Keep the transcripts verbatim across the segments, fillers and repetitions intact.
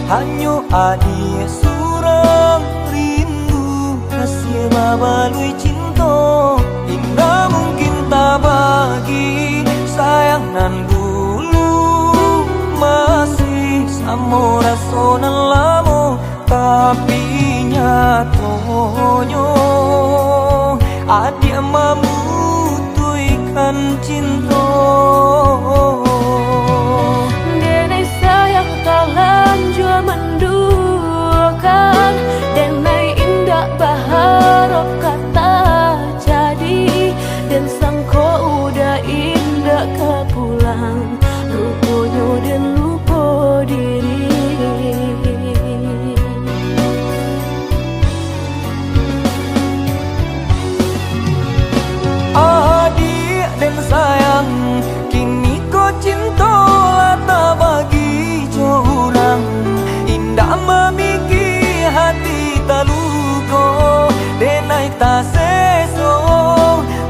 Hanyo adiak surang rindu, kasih babalui cinto, indak mungkin tabagi. Sayang nan dulu masih samo raso nan lamo, tapi nyatonyo adiak mamutuihkan cinto. Denai sayang talanjua manduakan, denai indak baharok ka tajadi, den sangko uda indak ka pulang, ruponyo den lupo diri. Adiak den sayang, kiniko cinto lah tabagi jo urang. Indak mamiki hati taluko, denai taseso,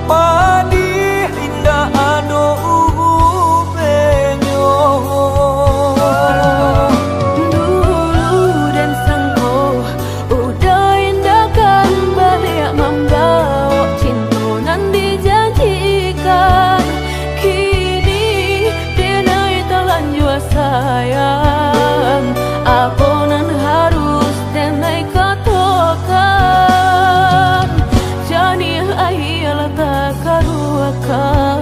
padih indak ado ubenyo. Dulu den sangko, uda indak kan baliak mambawok cinto nan dijanjikan. Kini denai talanjua sayang, apo nan harus denai katokan? Janiah aia lah takaruakan.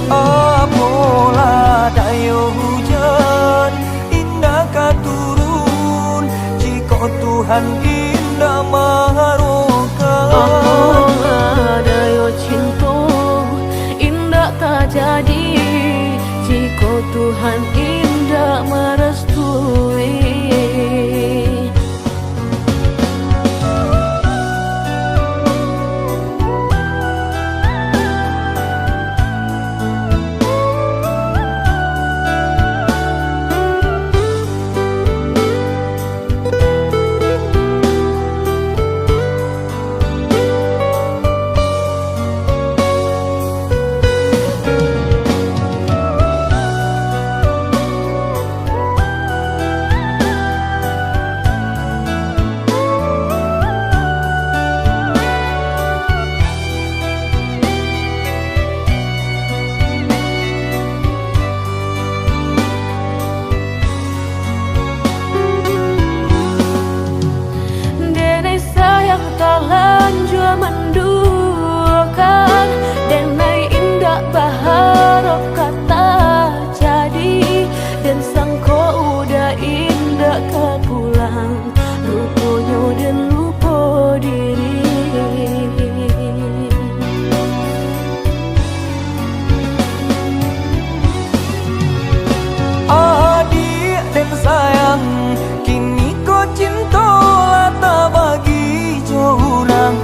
Apolah dayo hujan indak ka turun, jikok Tuhan indak maharokan. Apolah dayo cinto indak tajadi, jikok Tuhan indak marastui. Denai sayang talanjua manduakan, denai indak baharok ka tajadi, den sangko uda indak ka pulang, ruponyo den lupo diri. Adiak den sayang, kiniko cinto lah tabagi jo urang.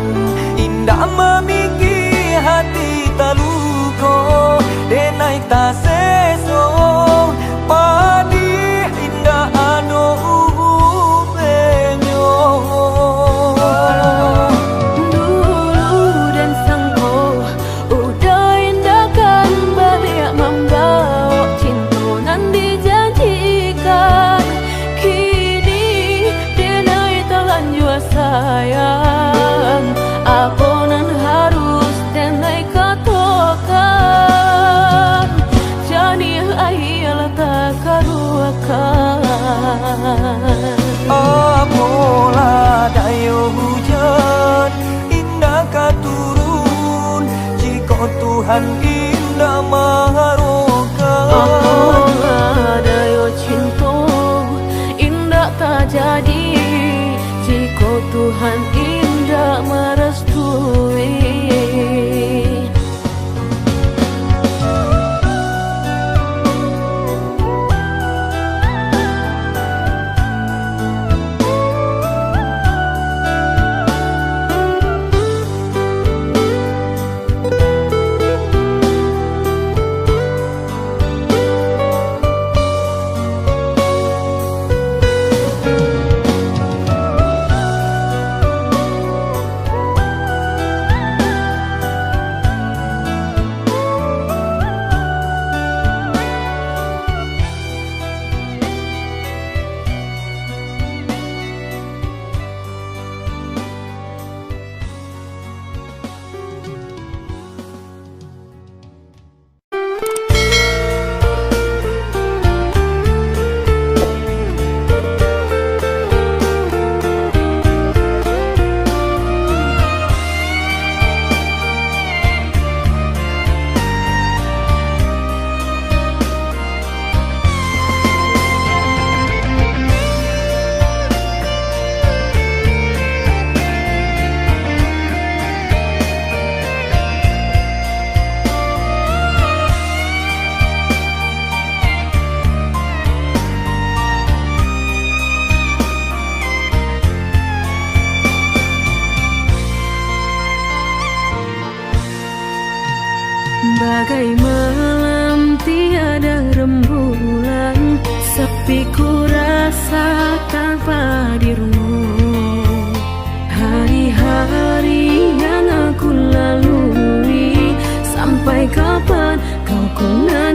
Indak mamiki hati taluko, denai taseso, padih indak ado ubenyo. Dulu den sangko, uda indak kan baliak mambawok cinto nan dijanjikan. Kini denai talanjua sayang, apo nan harus denai katokan? Janiah aia lah takaruakan. Apolah dayo hujan indak ka turun, jikok Tuhan indak maharokan. Apolah dayo cinto indak tajadi, jikok Tuhan indak marastui.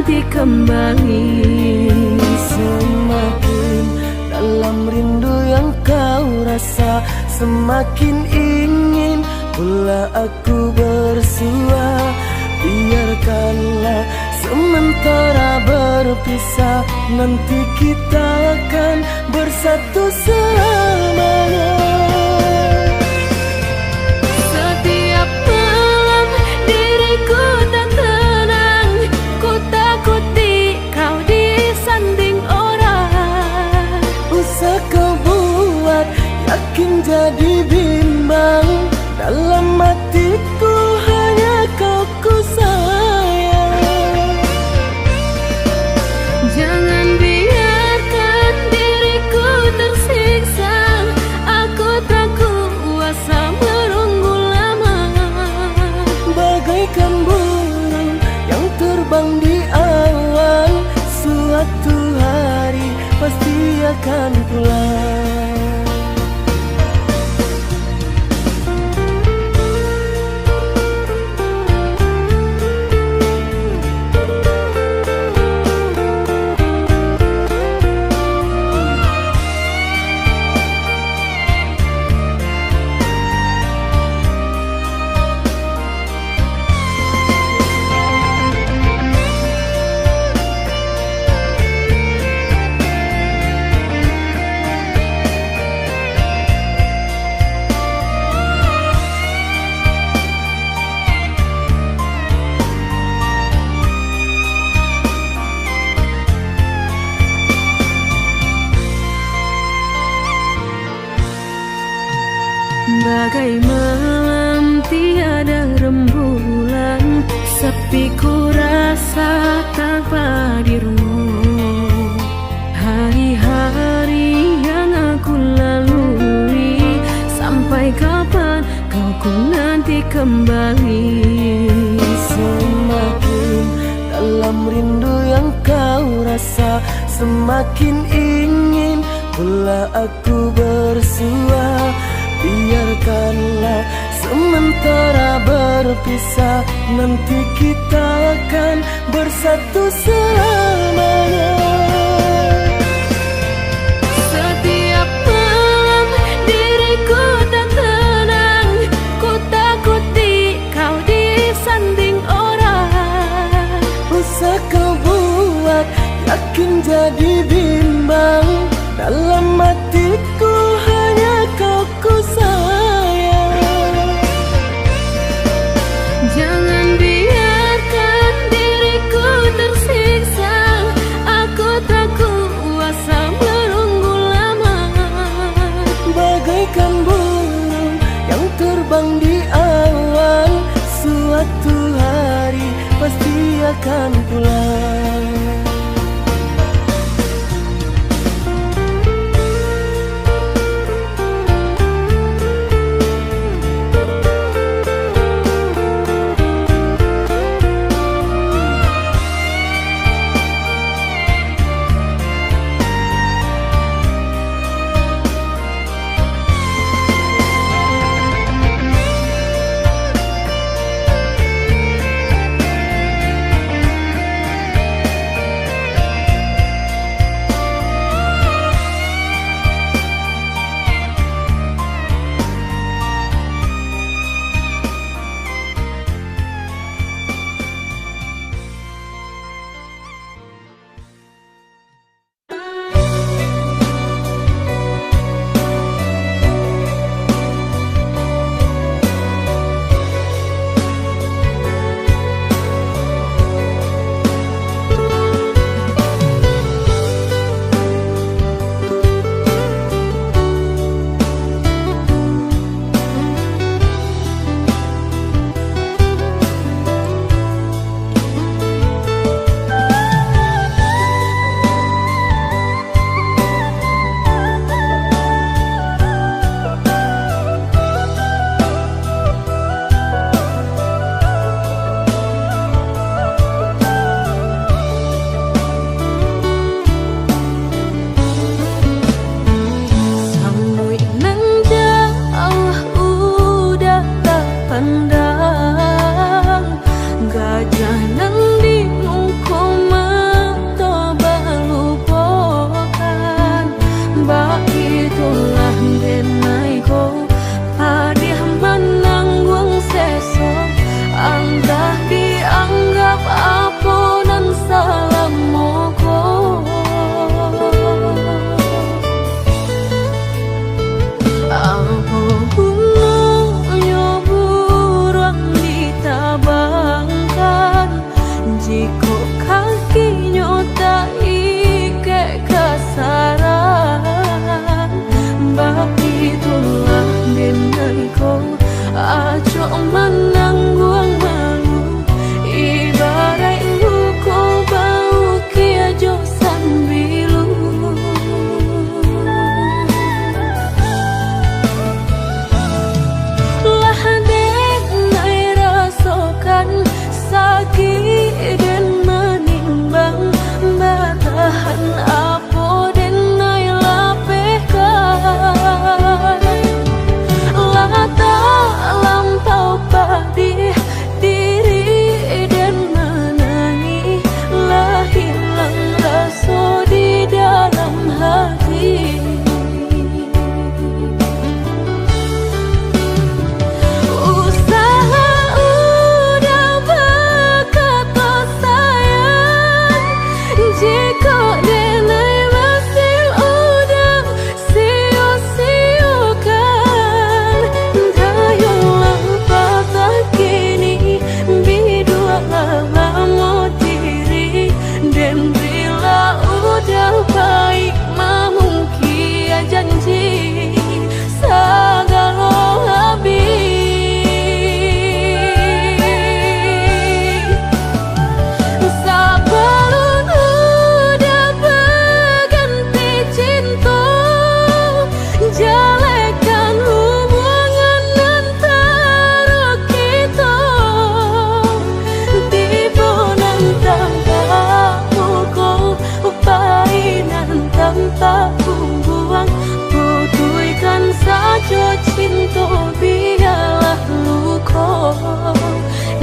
Kembali. Semakin dalam rindu yang kau rasa, semakin ingin pula aku bersua. Biarkanlah sementara berpisah, nanti kita akan bersatu selamanya. Setiap malam diriku tak tenang, ku takuti kau disanding orang. Usah kau buat yakin jadi bimbang, dalam hatiku hanya kau ku sayang. Jangan biarkan diriku tersiksa, aku tak kuasa menunggu lama. Bagaikan burung yang terbang di awan, suatu hari pasti akan pulang. Bagai malam tiada rembulan, sepi ku rasa tanpa dirimu. Hari-hari yang aku lalui, sampai kapan kau ku nanti kembali? Semakin dalam rindu yang kau rasa, semakin ingin pula aku bersua. Biarkanlah sementara berpisah, nanti kita akan bersatu selamanya. Setiap malam diriku tak tenang, ku takuti kau disanding orang. Usah kau buat yakin jadi bimbang, dalam hatiku hanya kau ku sayang. Jangan biarkan diriku tersiksa, aku tak kuasa menunggu lama. Bagaikan burung yang terbang di awan, suatu hari pasti akan pulang.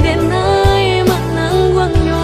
Denai manangguangnyo.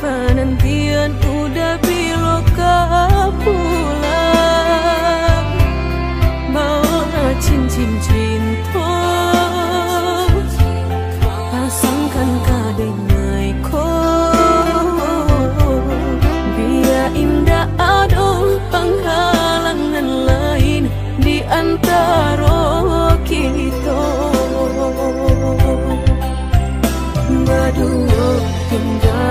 Panantian udah bilo ka pulang, bawa cincin cinto, pasangkan ka denai ko, bia indak ado panghalangan lain di antaro kito. Baduo, tingga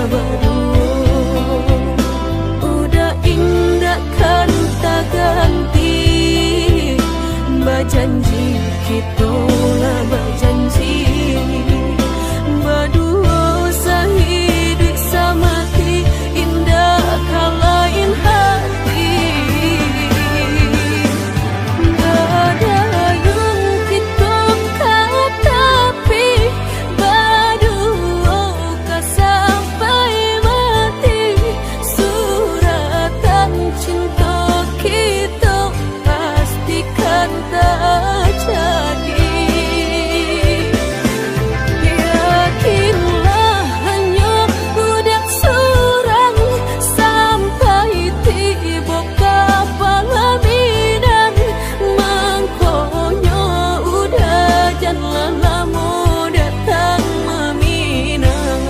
baduo, udah indak kan taganti. Bajanji, kito lah bajanji, baduo sahiduik samati, indak ka lain hati. Badayun kito ka tapi, baduo ka sampai mati. Suratan cinto kito pastikan tajadi. Yakinlah, hanyo udah surang sampai tibo ka palaminan, mangkonyo udah jan lah lamo datang maminang.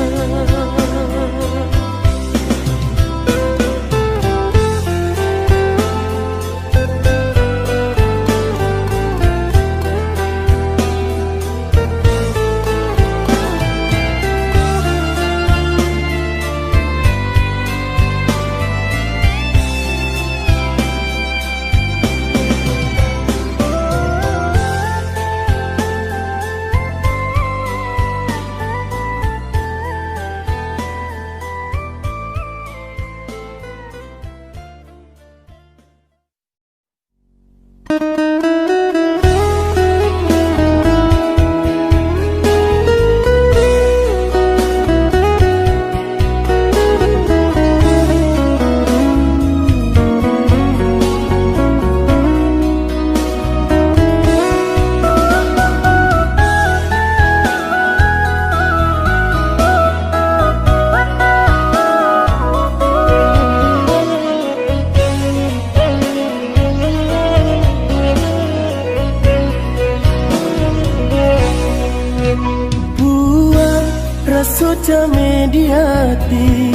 Buah raso cameh di ati,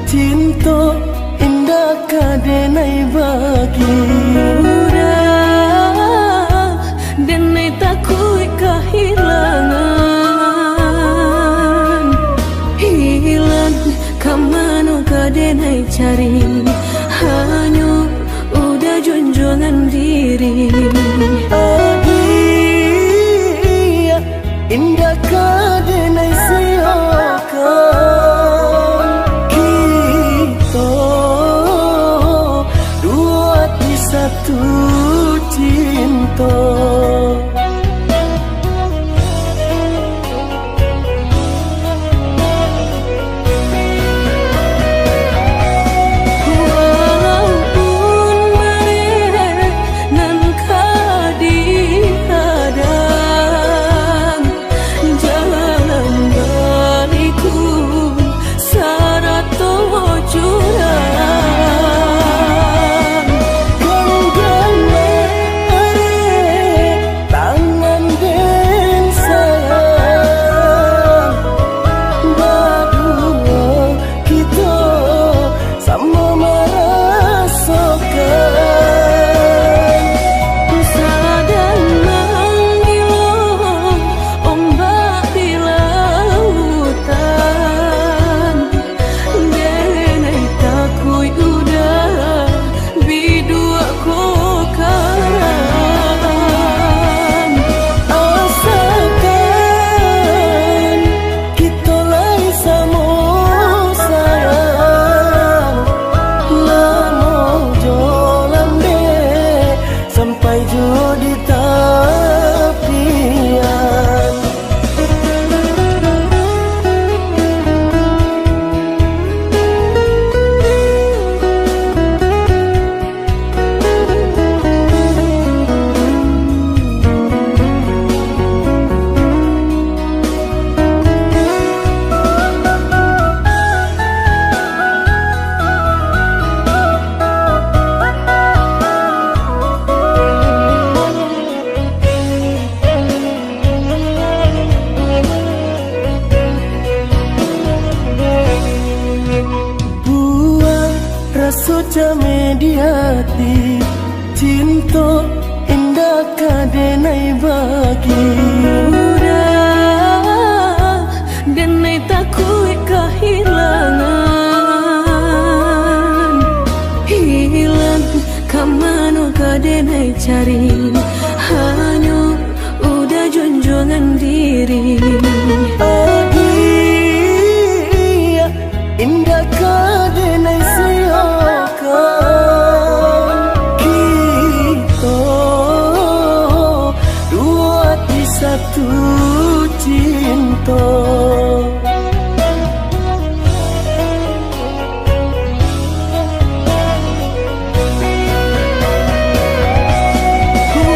cinto indak ka denai bagi. Udah, denai takuik kahilangan. Hilang ka mano ka denai cari, hanyo udah junjuangan diri. Adia, indak ka denai siokan kito, duo ati satu cinto. Walaupun bareh nan ka di Cameh di ati, cinto indak ka denai bagi. Udah, denai takuik kahilangan. Hilang ka mano ka denai cari, hanyo Udah junjuangan diri. Adia, indak ka denai sia-siakan. Kito duo ati satu cinto.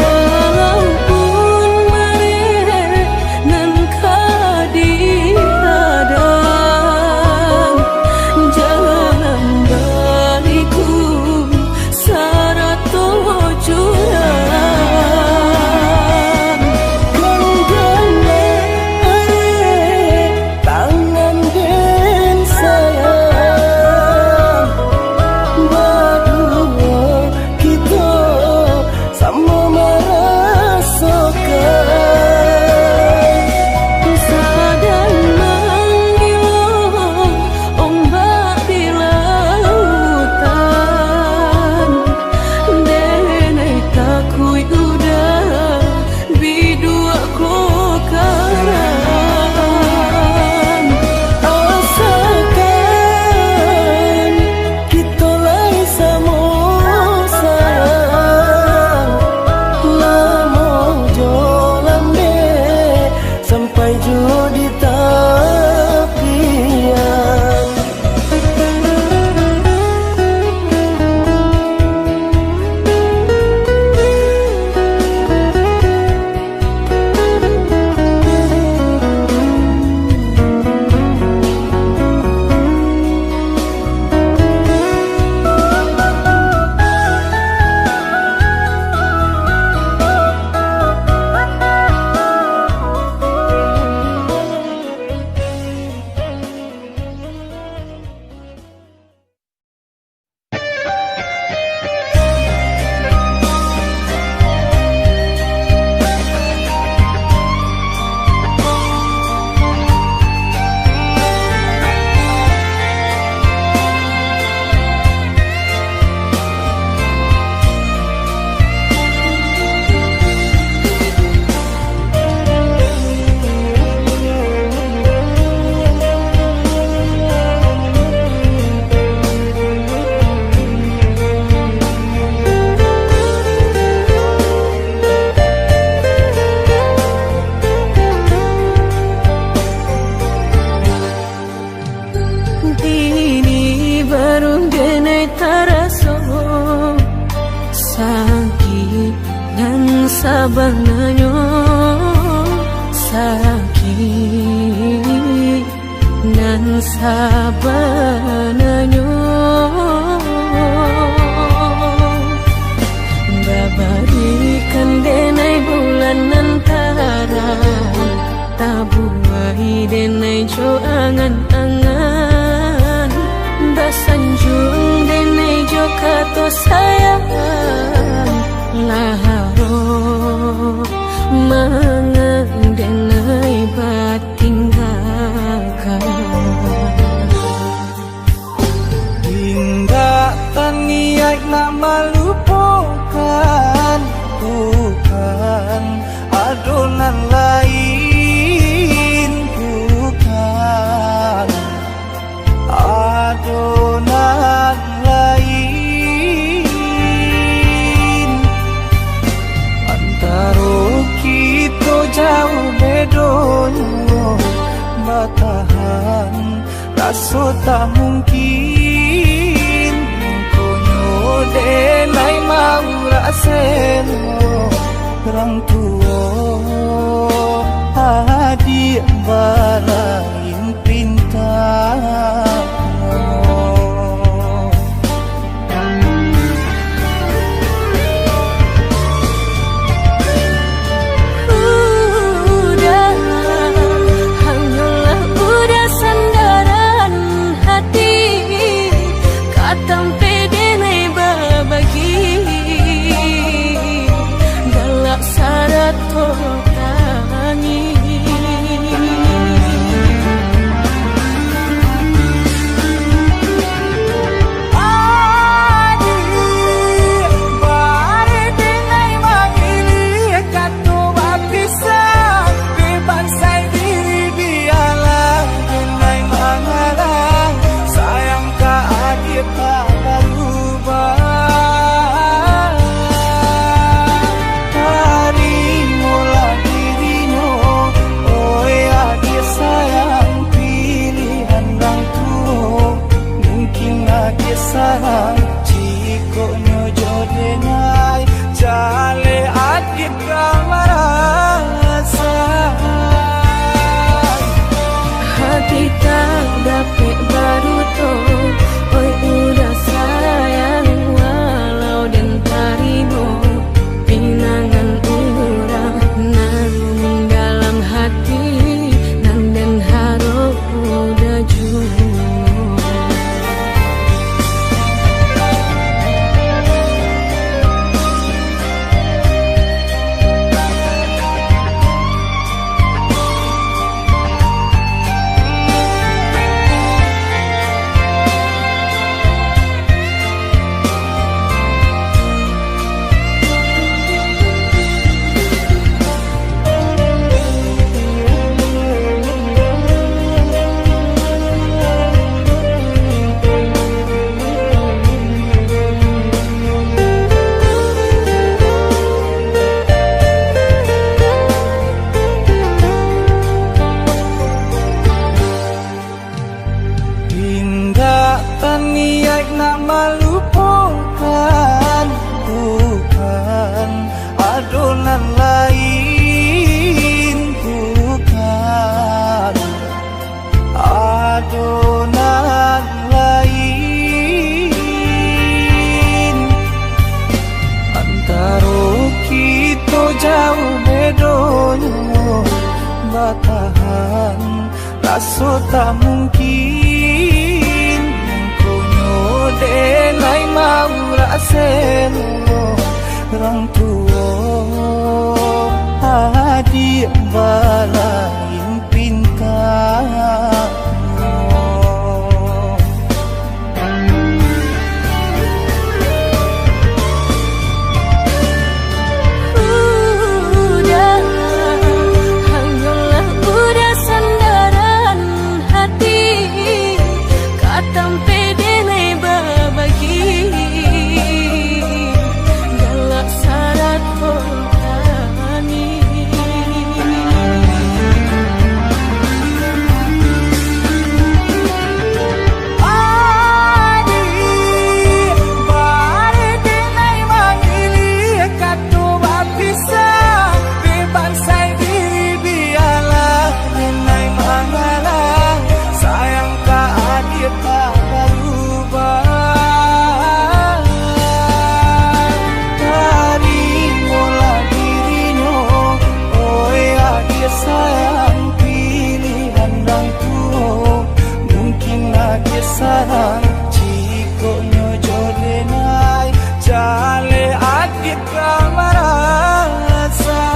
Walaupun mareh nan ka dihadang, jalan baliku sarato jurang. Gangganlah tangan den sayang, baduo kito samo marasokan. Sadang manggilo ombak di lautan, denai takuik udah biduak ko karam. Asakan kito lai samo sayang, lamo jo lambek sampai jo di tapian. Kini baru denai taraso sakik nan sabananyo, sakik nan sabananyo. Babarikan denai bulan nan tarang, tabuai denai jo angan-angan, basanjuang denai jo kato sayang, laharo mangan denai batinggakan. Indak taniaik nak malupokan, bukan ado nan lain, bukan ado nan lain. Antaro kito jauah bedonyo, batahan raso tak mungkin, konyo denai maurak seno, urang tuo adiak balain pinta. Udah, hanyolah udah sandaran hati, ka tampek denai Taniaik nak malupokan, bukan, ado nan lain, bukan, ado nan lain. Antaro kito jauh bedonyo, batahan raso tak mungkin, mangkonyo denai maurak selo, urang tuo adiak balain pinta. Udah, hanyolah udah sandaran hati, ka tampek denai babagi, galak sarat. Sayang ka adiak tak barubah. Tarimolah dirinyo, oi adiak sayang, pilihan urang tuo. Mungkin adiak sanang, jikok nyo jo denai, jaleh adiak ka marasa.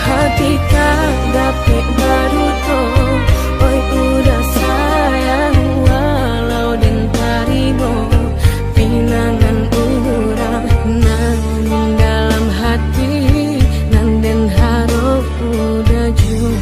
Hati tak dapek baruto, oi udah sayang, walau den tarimo pinangan urang nan dalam hati, nan den harok udah juo.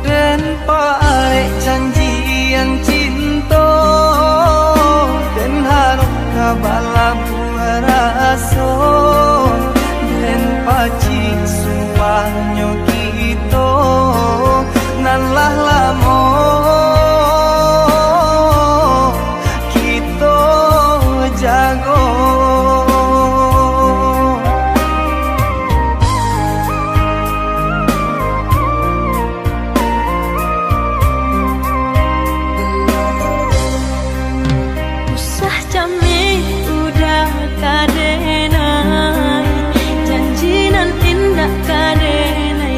Den palek janjian cinto, den harok ka balabuah raso, den pacik sumpahnyo kito nan lah lamo kito jago. Usah cameh, udah ka denai, janji nan indak ka denai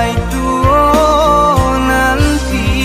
Itu nanti.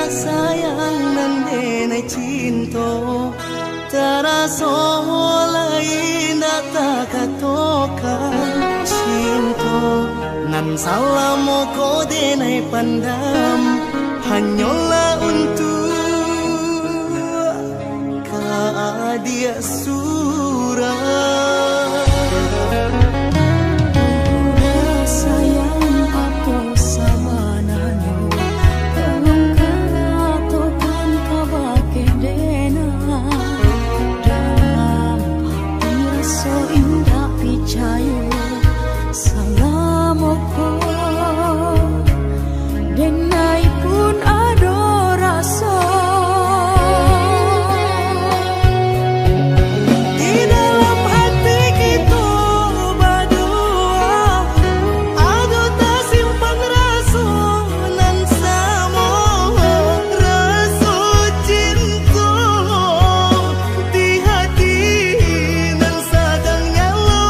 Sayang nan denai cinto, taraso lai indak takatokan. Cinto nan salamo ko denai pandam, hanyolah untuak ka adiak surang. Sayang, apo sabananyo, tolong katokan kabake denai. Dalam ati raso indak picayo, salamo ko denai pun ado raso. Di dalam hati kito baduo, ado tasimpan raso nan samo, raso cinto di hati nan sadang nyalo.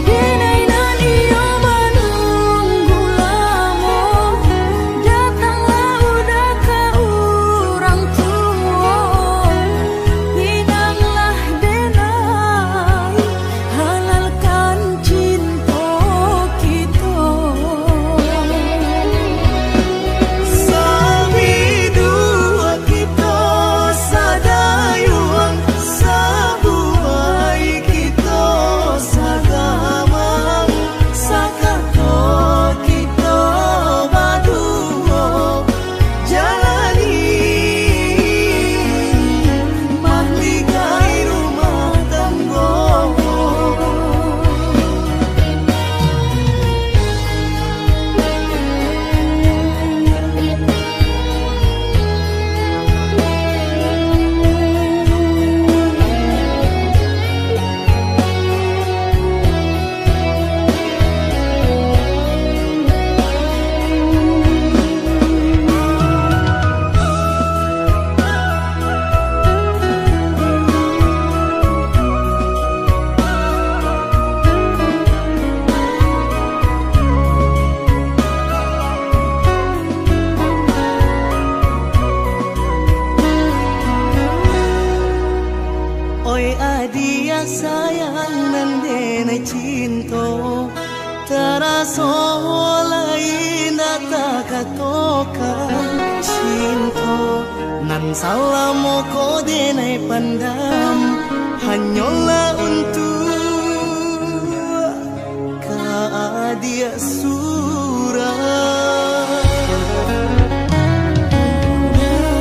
Denai nan iyo manunggu lamo, datanglah uda ka urang tuo. Pinanglah denai, halalkan cinto kito. Sabiduak kito sadayuang, sabuai kito sagamang, sakato kito baduo jalani, mahligai rumah tanggo. Oi adiak sayang nan denai cinto, taraso lai indak takatokan. Cinto nan salamo ko denai pandam, hanyolah untuak ka adiak surang.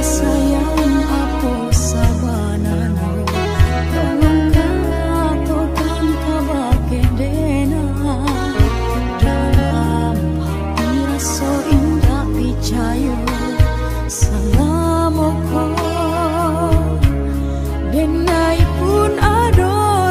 Sayang, apo sabananyo, tolong katokan kabake denai. Dalam ati raso indak picayo, salamo ko denai pun ado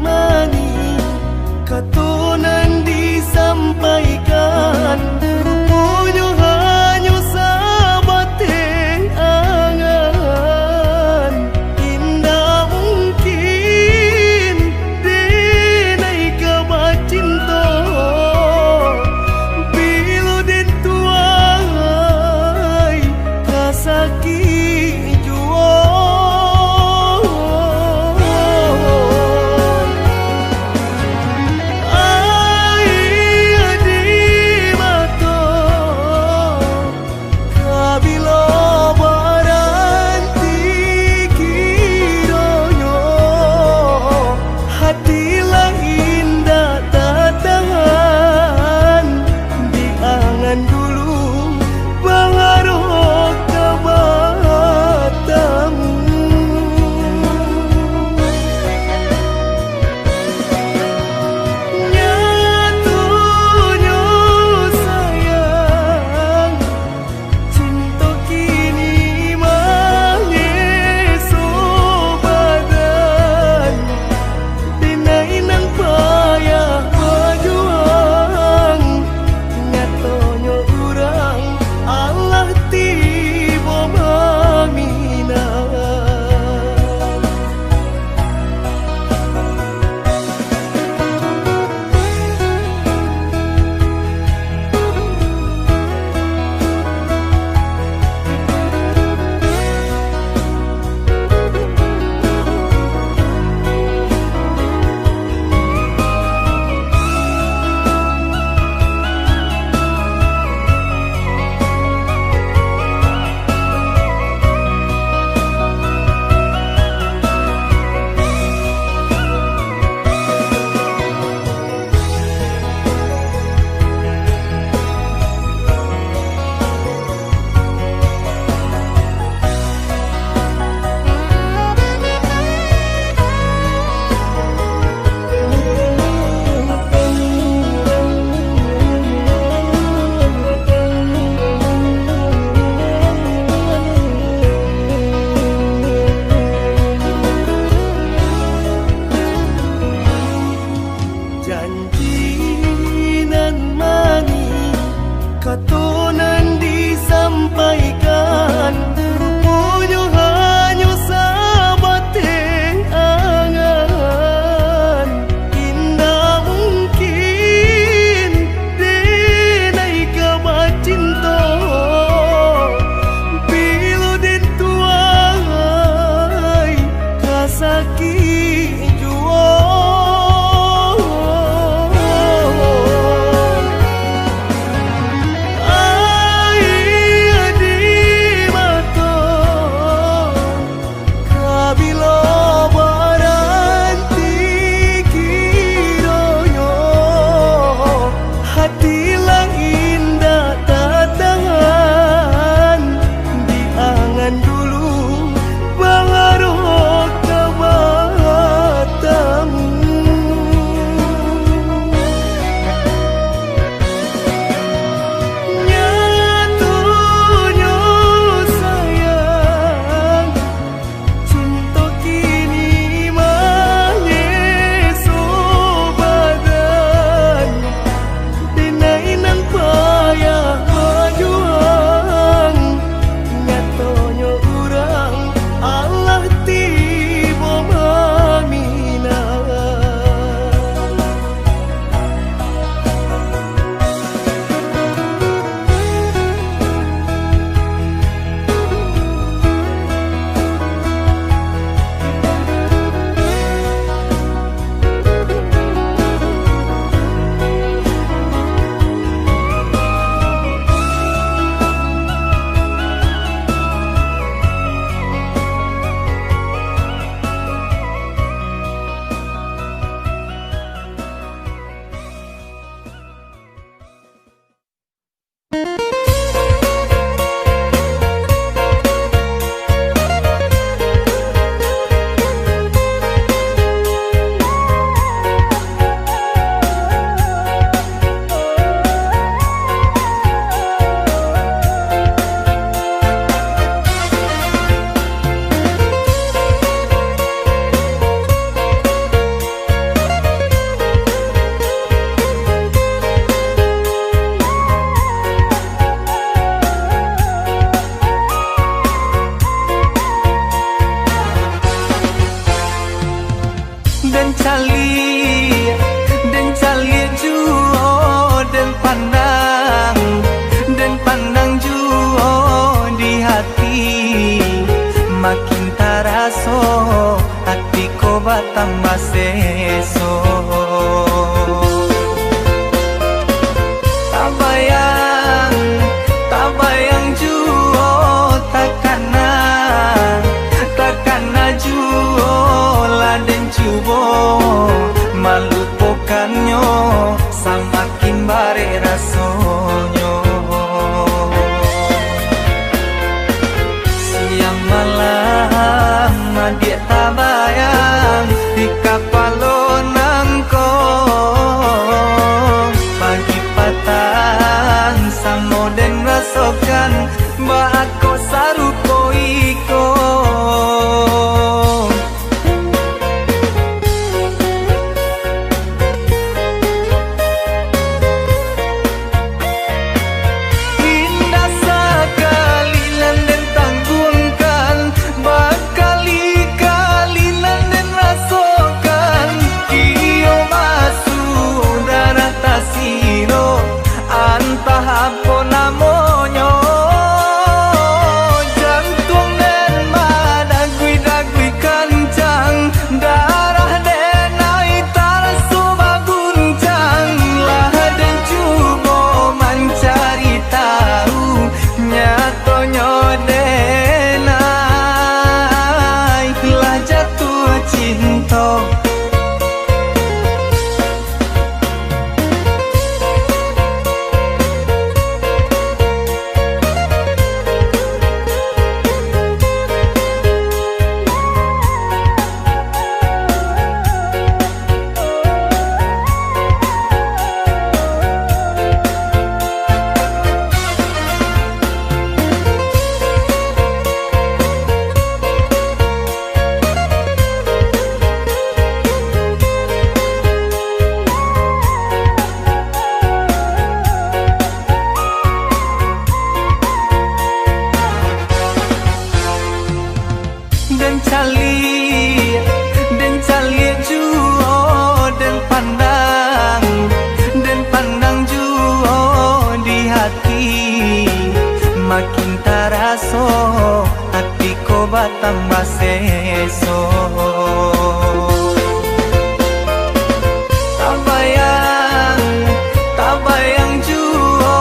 Mani, kato nan disampaikan, ruponyo hanyo sabateh angan. Indak mungkin denai ka bacinto, bilo den tuai ka sakik juo. Den caliak, den caliak juo, den pandang, den pandang juo di hati, makin taraso ati ko batambah seso. Tabayang, tabayang juo, takana, takana juo, lah den cubo malupokannyo, samakin barek rasonyo. Siang malam adiak tabayang di kapalo nangko, pagi patang samo den rasokan, baa kok sarupo iko. Indak sakali nan den tangguangkan, bakali-kali nan den rasokan. Iyo masuak darah tasiro, antah apo namonyo. Jantuang den badagui-dagui kancang, darah den naik taraso baguncang. Lah den cubo mancari tau, nyatonyo den ai lah jatuah cinto. Den caliak, den caliak juo, den pandang, den pandang juo di hati, makin taraso ati ko batambah seso. Tabayang, tabayang juo,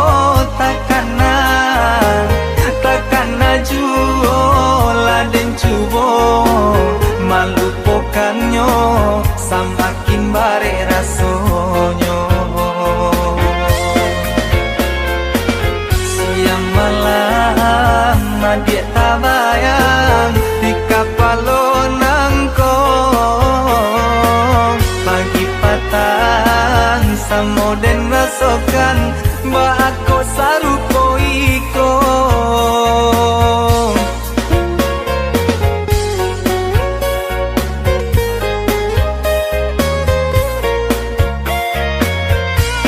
takana, takana juo, lah den cubo malupokannyo, samakin barek rasonyo. Siang malam adiak tabayang di kapalo nangko, pagi patang samo den rasokan, baa kok sarupo iko.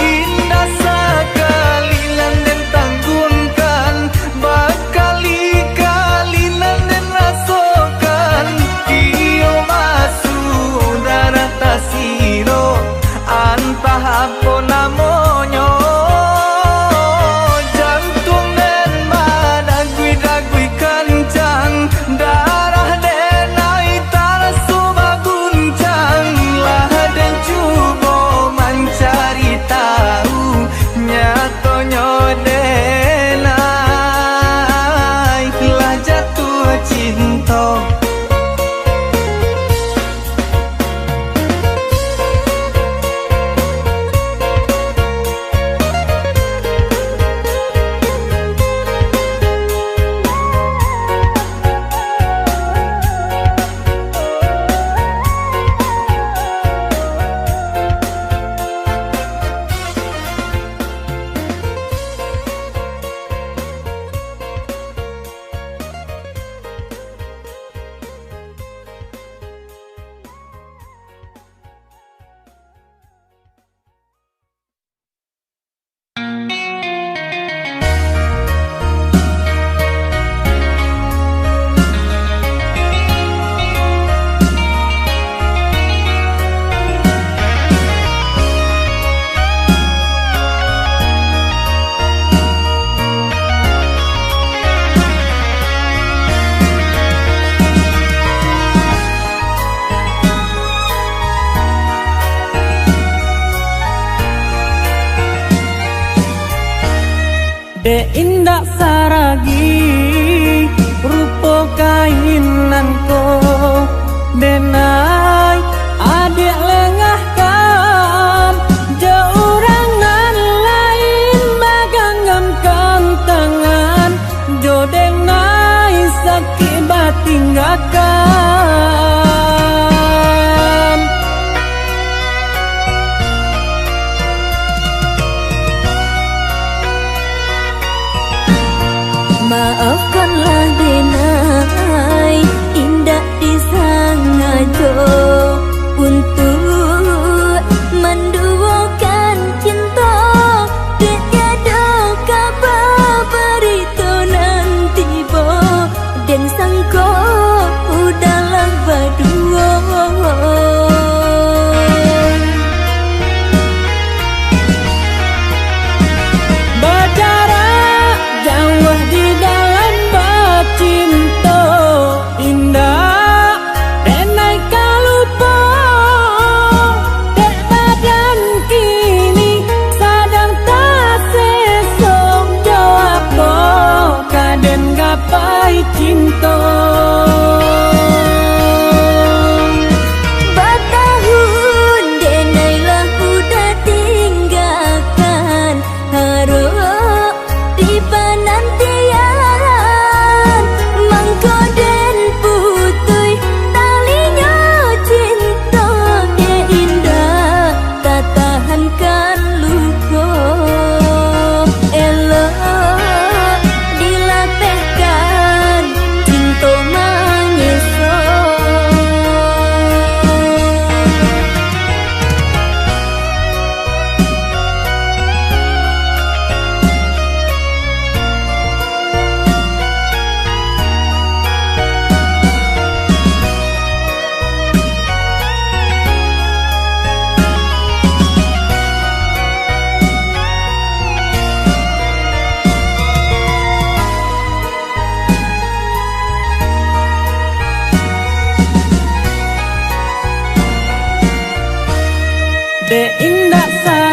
Indak sakali nan den tangguangkan, bakali-kali nan den rasokan. Iyo masuak darah tasiro, antah apo namonyo. Dek indak saragi rupo kain nan ko, denai adiak lengahkan, jo urang nan lain baganggamkan tangan, jo denai sakik batinggakan. Maafkanlah denai, indak disangajo untuak manduokan cinto. Dek tiado kaba barito nan tibo, den sangko udahlah baduo. Bajarak jauah di dalam bacinto, indak denai ka lupo, dek badan kini sadang tasesok, jo apo ka den gapai cinto. Batahun denai lah udah tinggakan, harap dipanantian, mangko den putuih talinyo cinto, dek indak tatahankan luko. Elok dilapehkan cinto mangeso. Dek indak sa-